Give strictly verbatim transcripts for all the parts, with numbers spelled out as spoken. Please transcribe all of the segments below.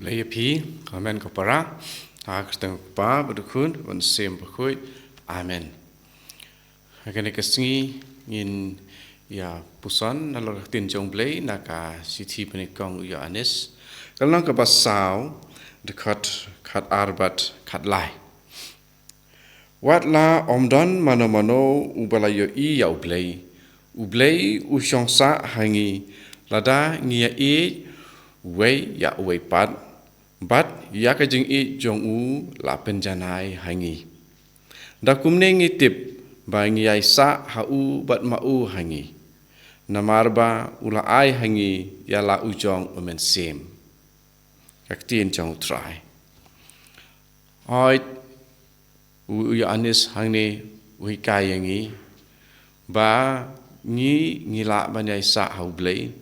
Ïa phi, amen ko para. Ha ka kyrteng u Kpa, bad u Khun, bad u Mynsiem Bakhuid. Amen. Ha kane ka sngi ngin ïa puson na lor ka ktien jong u Blei na ka shithi banyngkong u Ïoannis. Ka lynnong kaba saw, dkhot khat ar bad khat lai. Wat la ym don mano mano uba la ïohi ïa u Blei. U Blei u shong sah ha ngi, lada ngi ïa ïeit uwei ïa uwei pat, bad ïa ka jingïeit jong u la pynjanai ha ngi. Da kumne ngi tip ba ngi ïaisah ha u bad ma u ha ngi, namar ba u la ai ha ngi ïa la u jong u Mynsiem. Ka ktien jong u Trai. Hooid, u Ïoannis hangne u hikai ïa ngi ba ngi, ngi lah ban ïaisah ha u Blei,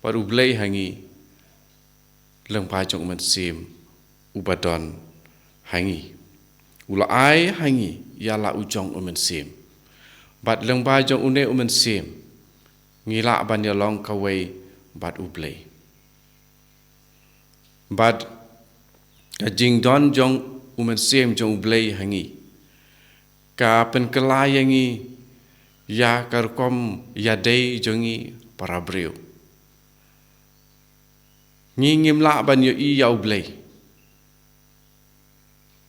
bad u Blei ha ngi lyngba jong u Mynsiem uba don ha ngi. U la ai ha ngi ïa la u jong u Mynsiem, bad lyngba jong une u Mynsiem ngi lah ban ïalong kawei bad u Blei. Bad ka jingdon jong u Mynsiem jong u Blei ha ngi ka pynkylla ïa ngi ïa ka rukom ïadei jong ngi para briew. Ngi ngim lah ban ïohi ïa u Blei,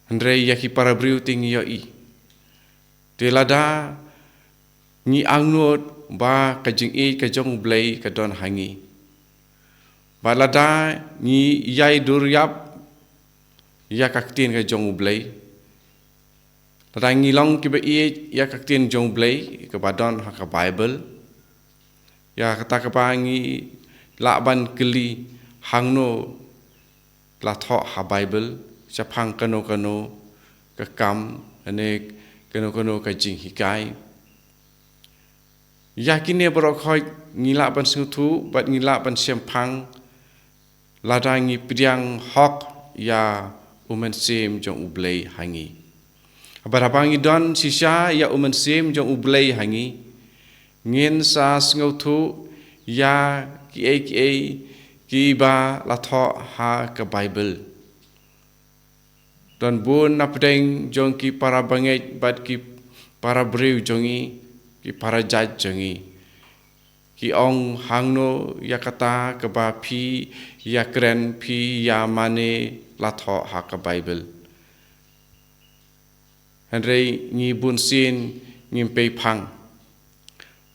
hynrei ïa ki para briew te ngi ïohi. Te lada ngi angnud ba ka jingïeit ka jong u Blei ka don ha ngi, bad lada ngi ïai dur ïap ïa ka ktien ka jong u Blei, lada ngi long kiba ïeit ïa ka ktien jong u Blei kaba don ha ka Baibl, ïa kata kaba ngi lah ban kylli hangno la thoh ha Baibl shaphang kano kano ka kam ne kano kano ka jinghikai. Ïa kine baroh khoit ngi lah ban sngewthuh bad ngi lah ban shemphang lada ngi pdiang hok ïa u Mynsiem jong u Blei ha ngi. Bad haba ngi don shisha ïa u Mynsiem jong u Blei ha ngi, ngin sa sngewthuh ïa kiei kiei kiba la thoh ha ka Baibl. Don bun na pdeng jong ki para bangeit bad ki para briew jong ngi, ki para jait jong ngi, ki ong hangno ïa kata kaba phi ïa kren, phi ïa mane la thoh ha ka Baibl. Hynrei ngi bun sien ngim pei phang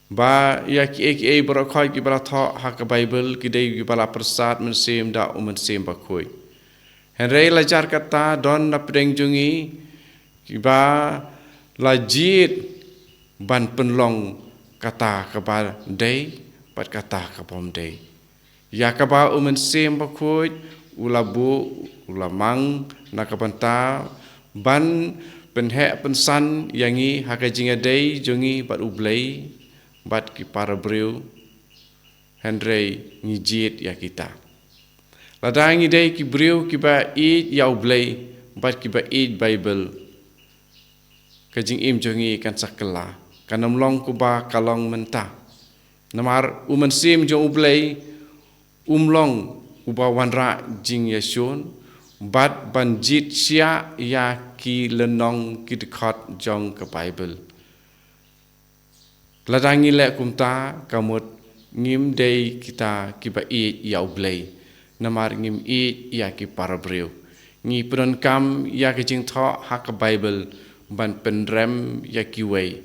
ba ïa kiei kiei baroh khoit kiba la thoh ha ka Baibl ki dei kiba la pyrsad mynsiem da u Mynsiem Bakhuid. Hynrei la jar kata don na pdeng jong ngi kiba la jied ban pynlong kata kaba dei bad kata kaba ym dei. Ïa kaba u Mynsiem Bakhuid u la buh, u la mang na ka bynta ban pynheh pynsan ïa ngi ha ka jingïadei jong ngi bad u Blei bad ki para briew. Hynrei ngi jied ïa kita. Lada ngi dei ki briew kiba ïeit ïa u Blei bad kiba ïeit Baibl, ka jingim jong ngi kan sa kylla, kan ym long kumba ka long mynta. Namar u Mynsiem jong u Blei um long uba wanrah jingïashun bad ban jied shiah ïa ki lynnong ki dkhot jong ka Baibl. Lada ngi leh kumta, ka mut ngim dei kita kiba ïeit ïa u Blei, namar ngim ïeit ïa ki para briew. Ngi pyndonkam ïa ka jingthoh ha ka Baibl ban pynrem ïa kiwei,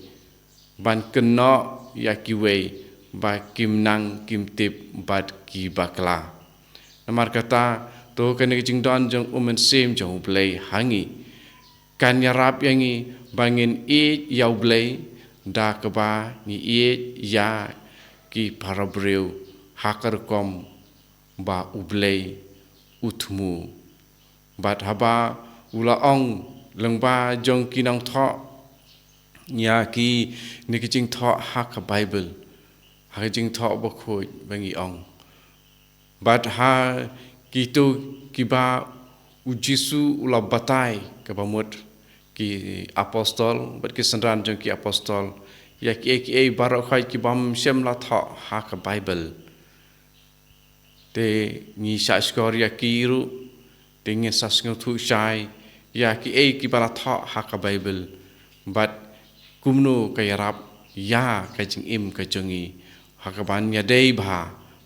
ban kynnoh ïa kiwei ba kim nang kim tip bad ki bakla. Namar kata, to kane ka jingdon jong u Mynsiem jong u Blei ha ngi kan ïarap ïa ngi ba ngin ïeit ïa u Blei da kaba ngi ïeit ïa ki para briew ha ka rukom ba u Blei u thmu. Bad haba u la ong lyngba jong ki nongthoh ïa kine ki jingthoh ha ka Baibl, ha ka Jingthoh Bakhuid ba ngi ong. Bad ha kito kiba u Jisu u la batai, kaba mut ki apostol bad ki synran jong ki apostol, ïa kiei kiei baroh khoit kibym shym la thoh ha ka Baibl. Te ngi shahshkor ïa ki ruh, Te ngin sa sngewthuh shai ïa kiei kiba la thoh ha ka Baibl, bad kumno ka ïarap ïa ka jingim ka jong ngi, ha kaban ïadei bha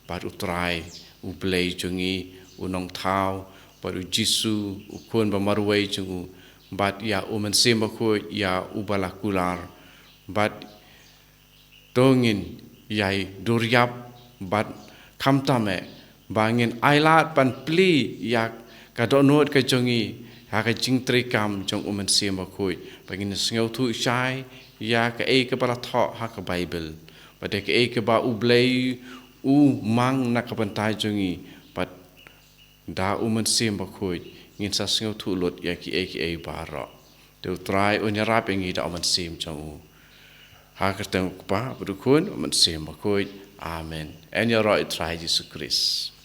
bad U Trai, U Blei jong ngi, U Nongthaw, bad U Jisu, U Khun ba marwei jong U, bad ïa U Mynsiem Bakhuid, ïa Uba la kular, bad to ngin ïai duriap, bad khamtam eh ba ngin ailad ban plie ïa ka dohnud ka jong ngi ha ka jingtrei kam jong U Mynsiem Bakhuid, ba ngin sngewthuh shai ïa kaei kaba la thoh ha ka Baibl, bad ïa kaei kaba U Blei U mang na ka bynta jong ngi, bad da U Mynsiem Bakhuid ngin sa sngewthuh lut ïa kiei kiei baroh. Te U Trai un ïarap ïa ngi da U Mynsiem jong U. Ha ka kyrteng U Kpa, bad U Khun, U Mynsiem Bakhuid. Amen. Yn ïaroh ïa U Trai Jisu Khrist.